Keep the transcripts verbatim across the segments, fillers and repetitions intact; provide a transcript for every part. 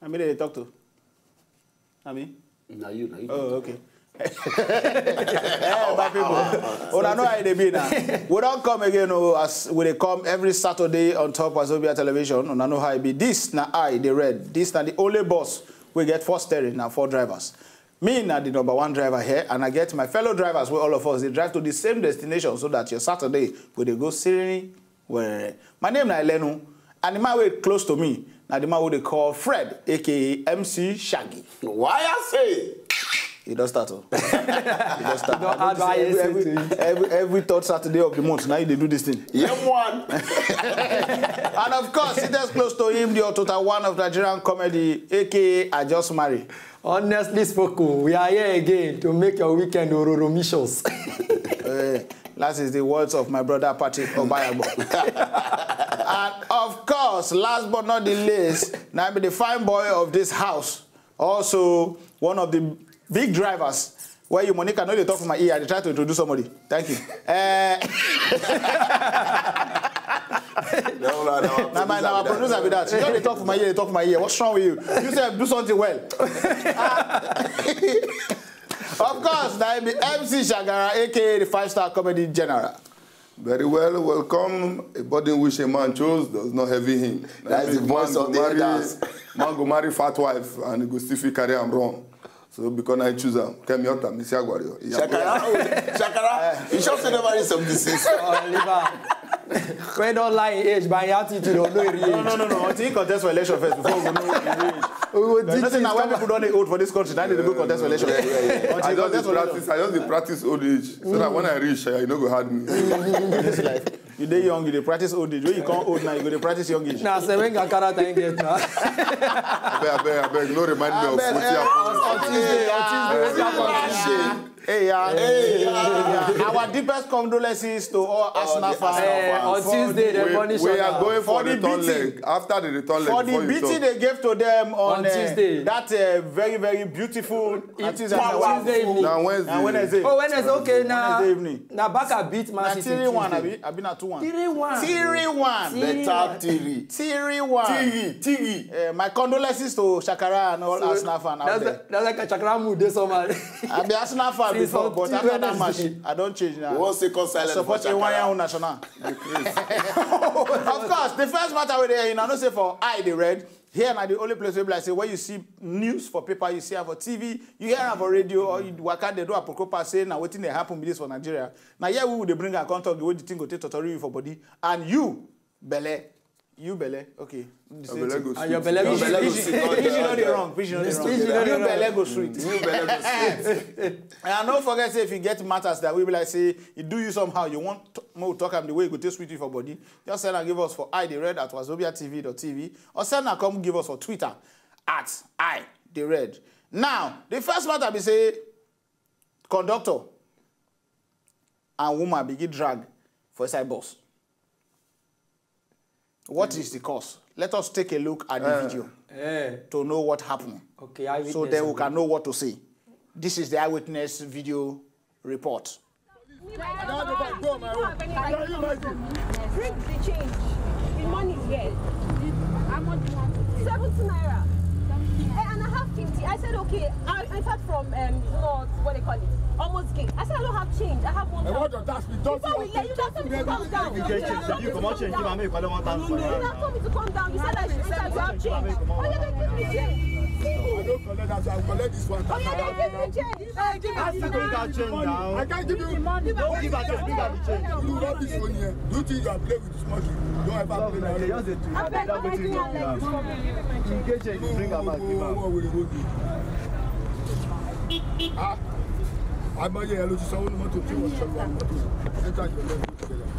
I mean, they talk to. I mean, Now you, now you. Oh, okay. Eh, my people, una know how e dey be now. We don come again, oh, as we dey come every Saturday on top Wazobia Television. Una know how e be. This na I, the red. This na the only bus we get four steering and four drivers. Me na the number one driver here, and I get my fellow drivers wey all of us dey drive to the same destination so that your Saturday go dey go serene. Well, my name na Elenu, and the man wey close to me na the man wey dey call Fred, A K A M C Shaggy. Why I say? E don start o. E don start. Don I notice add every, Y S A every, to it. every, every third Saturday of the month, now you dey do this thing. Yeah, one. And of course, sitting close to him, the Otota one of Nigerian comedy, A K A I Just Marry. Honestly spoken, we are here again to make your weekend ororo missions. Eh, that is the words of my brother Patrick Obayagbo. And of course, last but not the least, now be the fine boy of this house. Also, one of the big drivers. Where you, Monica, no dey talk for my ear. I dey try to introduce somebody. Thank you. Eh, No, no, no. na my, na my producer be that. You just dey talk for my ear, dey talk for my ear. What's wrong with you? You sef do something well. Ah. Of course, na him be M C Shagara, A K A the five star comedy general. Very well, welcome. A body which a man chose does not heavy him. That's the voice of the elders. Man go marry fat wife and he go still fit carry am run. So because I choose am, Kemi Ota, Missy Aguario. Shakara, Shakara, you sure say never reach seventy-six? Oliver, when don lie in age, by attitude, or no reach. No, no, no, no. Until he contest for election first before we go know the age. We go But dig nothing this now when cover. People don dey old for this country, now they dey go contest for election. Until I he just contest dey for election. Practice. I just dey practice old age so that when I reach, uh, you no go hard me. This life. You dey young, you dey practice old age. When you come old now, you go dey practice young age. Na Semenga character him get now. Abeg, abeg, abeg, no remind me of Abeg, wetin eh, happen. On Tuesday, on Tuesday, wetin happen on Tuesday? Hey, yeah. Hey, yeah. Yeah. Our deepest condolences to all Arsenal the fans. Arsenal Eh, on For Tuesday, the- they punish We us are now. going for For the the return beating. Leg. After the return leg, For the before you beating talk. They gave to them on, On uh, Tuesday. That uh, very, very beautiful. I think it's Powerful. Tuesday evening. Na Wednesday. Na Wednesday. Oh, Wednesday, okay, na Wednesday evening. Na Baka beat Man Na City three one, Tuesday. Abi, Abi na two one. Three one. Three one. Better three. Three one. Three, three. Uh, my condolences to Shakara and all Arsenal fans out That's there. Like, that's like a Shakara mood this summer. I be Arsenal fan Since before, on but after that Wednesday. Match, I don change now. We wan say come silent Support for A Y Shakara. N National. Of course, the first matter we dey, you know, say for I the red. Here na the only place wey be like say when you see news for paper, you see am for T V, you hear am for radio, or you waka dey do apokropa say na wetin dey happen be this for Nigeria. Na here we dey bring am come talk the way the thing go take totori you for body, and you belle, you belle, okay. The same Belle thing. go And your sweet. belle go Your belle go sweet. sweet. Pidgin no dey wrong. Pidgin no dey wrong. Pidgin no dey You wrong. Belle go sweet. You belle go sweet. And don't forget say if you get matters that we be like say e do you somehow, you want t- make we talk am the way e go take sweet you for body. Just send am give us for I the red at wazobia T V dot T V, or send am come give us for Twitter at I the red. Now the first matter be say conductor and woman begin drag for inside bus. What is the cause? Let us take a look at the video Eh, to know what happened. Okay, I So then we can know what to say. This is the eyewitness video report. Bring the change. The money is here. How much do you want to pay? Seventy naira. Eh, and I have fifty. I said, okay. I, in fact, from um, not what they call it, almost gate. I said, I don't have change. I have one thousand. Before we let you, just tell me to come down. You just tell me to come down. You just tell me to come down. You said I should enter to have change. Oh, yeah, then give me change. I don't collect that, so I collect this one. Oh, yeah, then give me change. I can't give you the money. Don't give her change. Bring her the change. You love this one here. Do you think you are playing with this monkey? Don't ever play with this. I beg, I beg you, I beg you. Engage her, you bring her back, give her. Ah, àìmọye ẹ̀ ló ti sanwó ní mọ́tò tí wọ́n ṣe wà mọ́tò. Enter your level together.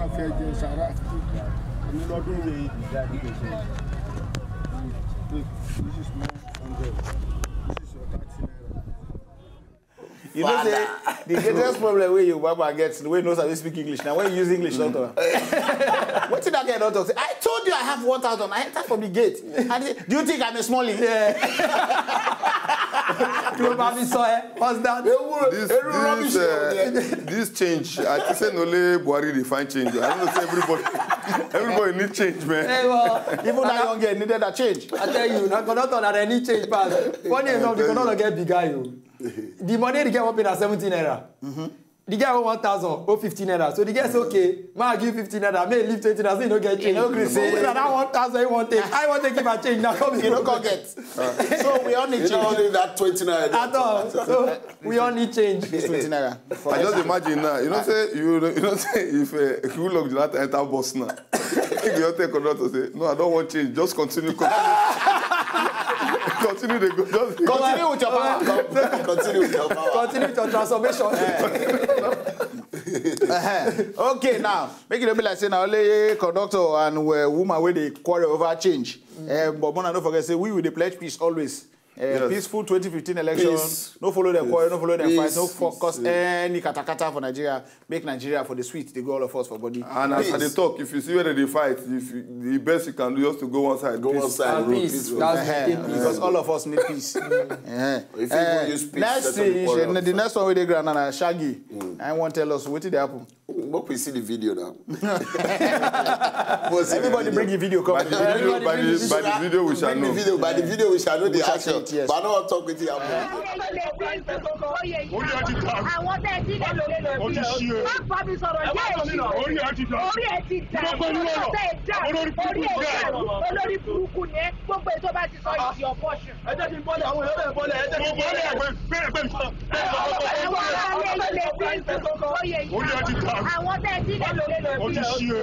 Wọ́n fẹ́ jẹ sàrà. Èmi lọ́dún yìí. This is one hundred. This is your thirty naira. You know say the greatest problem wey Yoruba man get, wey no sabi speak English, na when you use English talk to am. Wetin that guy don talk? Say, I told you I have one thousand. I enter from the gate. And he say, do you think I'm a smallie? Yeah. Kí ló bá mi sọ ẹ? What's that? This, this, uh, this change, I think say only Buhari dey find change. I don't know say everybody, everybody need change, man. Hey, well, Even that young girl needed that change. I tell you, na conductor na dem need change pass. Funny enough, the conductor get big eye o. The money the girl wan pay na seventeen naira. The guy owe one thousand, owe fifteen naira. So the guy say, "Okay, ma, I give fifteen naira, may I leave twenty naira, say you no get change." No gree say. So na that one thousand he wan take. I wan take give her change, na come You no come get. So we all need You know, change. Only that twenty naira. At all. So we all need change. This twenty naira. I just imagine now. You know say you, you know say if uh, if you look that enter bus now, if you take conductor say, "No, I don't want change. Just continue, continue, continue. They go just." Continue with your power. Continue with your power. Continue with your transformation. Uh-huh. Okay, now make it no be like say na only conductor and uh, woman wey dey quarrel over change. Uh, but Mona, don't forget say we will dey pledge peace always. Uh, Yes. Peaceful twenty fifteen election. Peace. No follow them quarrel, no follow them fight, no Peace. focus any katakata for Nigeria. Make Nigeria for the sweet. They go all of us for body. And as I dey Peace. Talk, if you see where they dey fight, if you, the best you can do just to go one side. Go Peace. one side. And Road, peace. Peace. Road. That's Uh-huh. the peace. Because all of us need peace. Uh-huh. If you Uh, use peace, next settle the thing, quarrel. the next one we dey ground na Shaggy. I wan tell us wetin dey happen. Make we see the video now. Everybody bring the video come. By the video, by the, by the video we shall Bring the know. Video, by the video we shall know the We shall action. see it, yes. But I don't want to talk with you. Àwọn tẹ́ ẹ ti lẹ̀ lórí lórí. Má bá mi sọ̀rọ̀ yé èyí. Orí ẹ ti dà. Orí ẹ ti dà. Orí ẹ dà. Olórí burúkú ni ẹ. Gbogbo ètò bá ti sọ ìdí ọ̀pọ̀ṣù. Ẹ jẹ́ kí n bọ́lẹ̀ àwọn èèyàn bẹ́ẹ̀ bọ́lẹ̀. Ẹ jẹ́ kí n bọ́lẹ̀. Àwọn ará ilé ilé bí oyè yìí. Àwọn tẹ́ ẹ ti lẹ̀ lórí lórí.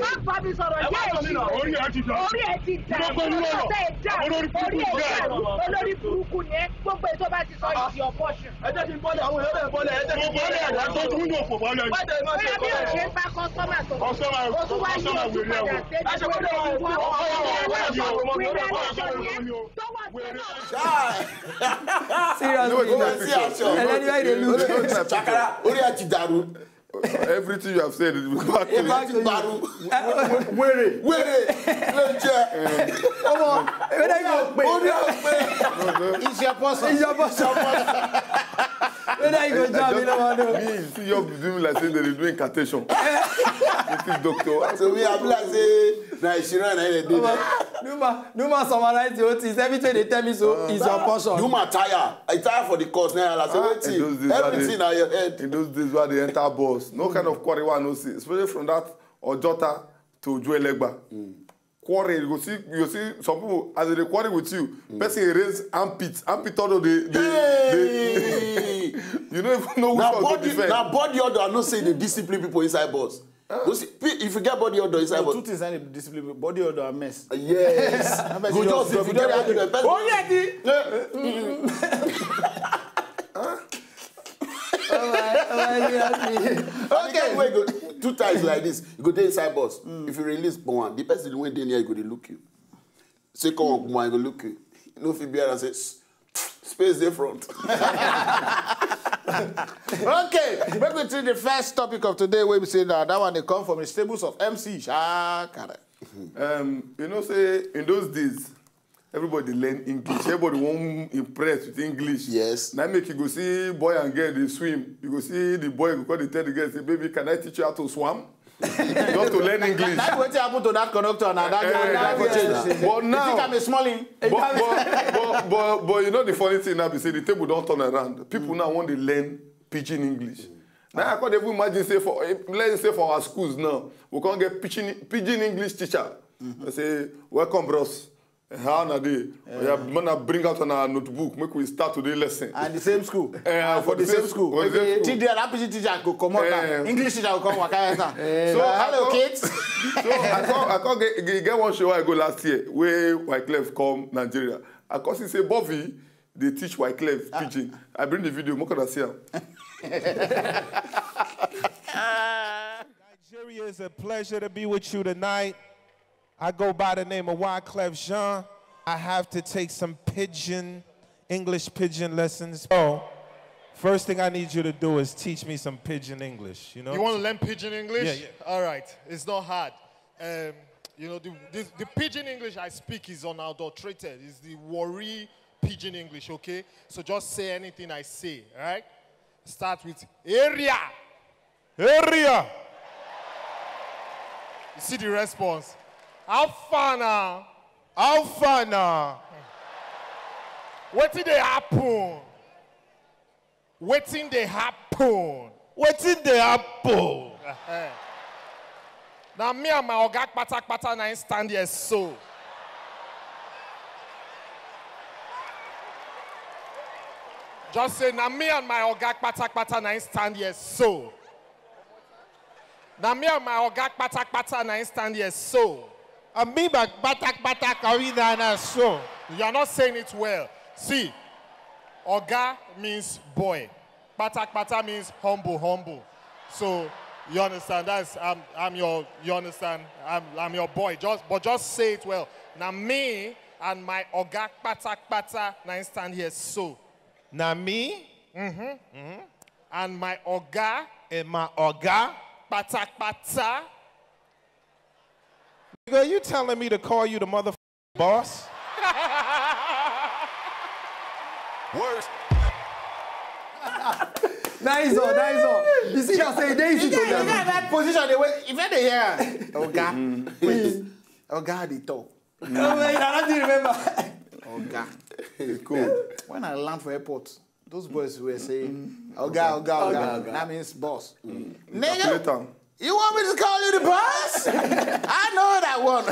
Má bá mi sọ̀rọ̀ yé èyí. Orí ẹ ti dà. Orí ẹ ti dà. Orí ẹ dà. Olórí burúkú ni ẹ. Gbogbo ètò bá ti sọ ìdí ọ̀pọ̀ṣù. Ẹ jẹ́ kí n bọ́lẹ̀ àwọn èèyàn bẹ́ẹ̀ bọ́lẹ̀. Ẹ jẹ́ kí n bọ́lẹ̀. Ẹ jẹ́ kí n bọ́lẹ̀. Ẹ jẹ́ kí n bọ́lẹ̀. Bóyá bí o ṣe ń bá kọ́sọ́mà sọ̀rọ̀. Kọ́sọ́mà. O tún wá yí ojú padà. Ẹ ṣe kó dé wọ́n. Wèrè aláṣọ yẹn tó wà sí náà. Seriously. Go and see action. Ẹlẹ́ni wáyé dey look. Chakara, orí ẹ ti dàrú. Everything you have said is back to Orí ẹ ti dàrú. Wèrè. Wèrè ló ń jẹ. Ọmọ, whether you go pay. Orí ẹ pé. It's your person. It's your person. Whether you go jam, you know what I do. Me, see you doing like say they dey do incantation. It is doctor. So me, I be like say na ìṣirò ẹ̀ na ẹ̀ dey. Numa, Numa summarize the whole thing. Everything they tell me so is your portion. You ma tire. I tire for the course now. I say Ah, wetin? in those days, I Everything dey- na your head. In those days, where they enter bus, no kind of quarrel wey I no see, especially from that Ojota to Ojuelegba. Quarrel, you go see, you go see some people as they dey quarrel with you, person dey raise armpit, armpit all the, the, Hey! the you no even know which Na one to body, defend. Na body odor. I know say the discipline people inside bus. Go see, pe- if you get body odor inside Two bus. Things I need discipline: body odor and mess. Yes. Person Go just just if you go, get body odor. Person Oh yeah, the Yeah. Oh my, oh my, you happy. Okay. Wey go two times like this. You go dey inside bus. If you release one, the person wey dey near you go dey look you. Second one, go look you. You no fit bear and say, "S- space dey front." Okay, make we treat the first topic of today. Wey we say that that one dey come from the stables of M C Shakara. Um, you know, say in those days, everybody learn English. Everybody wan impress with English. Yes. Now make you go see boy and girl dey swim. You go see the boy go call the tell the girl say, "Baby, can I teach you how to swim?" Just to learn English. That's wetin happen to that conductor and that girl. Eh, That go change. but now, You think I'm a small in? but, but, but, but, but you know the funny thing now be say the table don turn around. People now wan dey learn pidgin English. Now I can't even imagine say for eh, let's say for our schools now, we can't get pidgin pidgin English teacher. They say, "Welcome, bros. How na dey? Yeah, man, bring out on our notebook. Make we start today lesson." And the same school. Eh, And for the same school. for the same school. T D L, that P G teacher go come out now. Eh. English teacher go come waka enter. So Uh, I hello, come- kids. So I come, I come get, get, get one show I go last year where Wyclef come Nigeria. I come see say Bobby dey teach Wyclef pidgin. I bring the video. Make una see am. Nigeria, is a pleasure to be with you tonight. I go by the name of Wyclef Jean. I have to take some pidgin, English pidgin lessons. So, first thing I need you to do is teach me some pidgin English, you know? You want to learn pidgin English? Yeah, yeah. All right. It's not hard. Um, you know, the, the, the pidgin English I speak is unadulterated. It's the Warri Pidgin English, okay? So just say anything I say, right? Start with area. Area. You see the response. How far now? How far now? Wetin dey happen? Wetin dey happen? Wetin dey happen? Eh. Na me and my oga kpatakpata na im stand here so. Just say, na me and my oga kpatakpata na im stand here so. Na me and my oga kpatakpata na im stand here so. And me, my kpatakpata, Kawina na so. You are not saying it well. See, oga means boy. Kpatakpata means humble, humble. So you understand? That's I'm I'm your you understand? I'm I'm your boy. Just but just say it well. Na me and my oga kpatakpata na im stand here so. Na me and my oga and my oga. Kpatakpata. Nigga, you telling me to call you the mother boss? Worse. Nice one, nice one. You see, I say, there is it. Yeah, yeah, that position, they wait. If they hear, oga, wait, oga, the top. Oh, wait, I don't even remember. Oga, cool. When I land for airport, those boys were saying, oga, oga, oga. That means boss. Nigga, Calculate am. You want me to call you the boss? I know that one.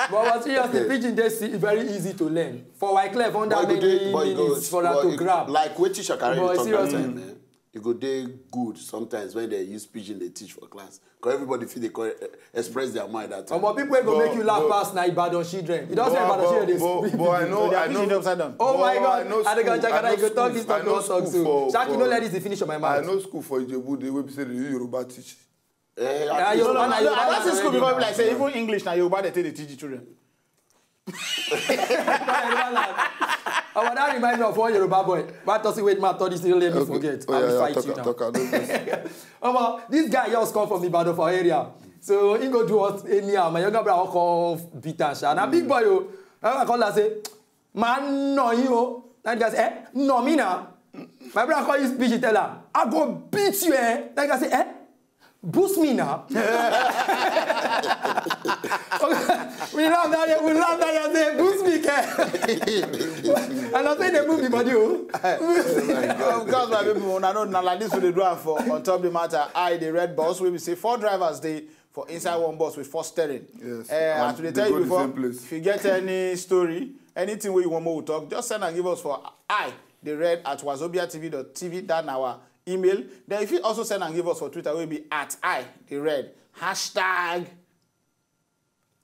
But was serious, the pidgin dey si- very easy to learn. For Wyclef, under But you go many dey- but you go- minutes for that but to you- grab. Like wetin Shakari But dey talk that seriously. time, man. You go dey good sometimes when they use pidgin they teach for class. Because everybody feel they call, eh, express their mind that time. Omo, people wey go But- make you laugh but- pass na Ibadan children. You don say But- Ibadan but- children dey but- speak but I English. know, They are I teaching know, upside down. Oh my but God, I know I dey go school- Chakara, I you go know talk school- this I talk, know no talk school so. for- Shaki no for- let this dey finish on my I mouth. know school for Ijebu, they will be say they use Yoruba teach. Eh, Ah, I- Yoruba No, na no, Yoruba I see school language. Because like say even English na Yoruba they take the teach the children. Omo, that remind me of one Yoruba boy. But to see wait, man, thought this thing let me Okay. forget. Oh, I yeah, will yeah, fight talk, you now. talk, talk, talk. Omo, this guy just come from Ibadan for area. So he go do us anyhow. My younger brother come beat and sha. Na big boy o. I come like say, man, no you. That guy say, eh, no me na. My brother call his pidgin tell am, I go beat you eh. That guy say, eh, boost me now. We laugh that day, we laugh that day, say, boost me, keh. And I say they move the body, oh. Of course, my people, una know na like this we dey do am for on top the matter. I the red bus wey be say four drivers dey for inside one bus with four steering. Yes. Eh, And as we dey they tell go you the before, same place. If you get any story, anything wey you want more talk, just send and give us for I the red at wazobiatv.tv. That na our email. Then if you also send and give us for Twitter, will be at I the red hashtag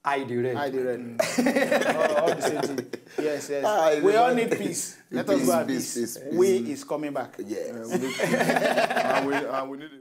I the red. I the red. all, all the same thing. Yes, yes. I the We all red. Need peace. Let Peace, us go at peace, peace. peace, peace. We is coming back. Yeah. And we need, and we, and we need a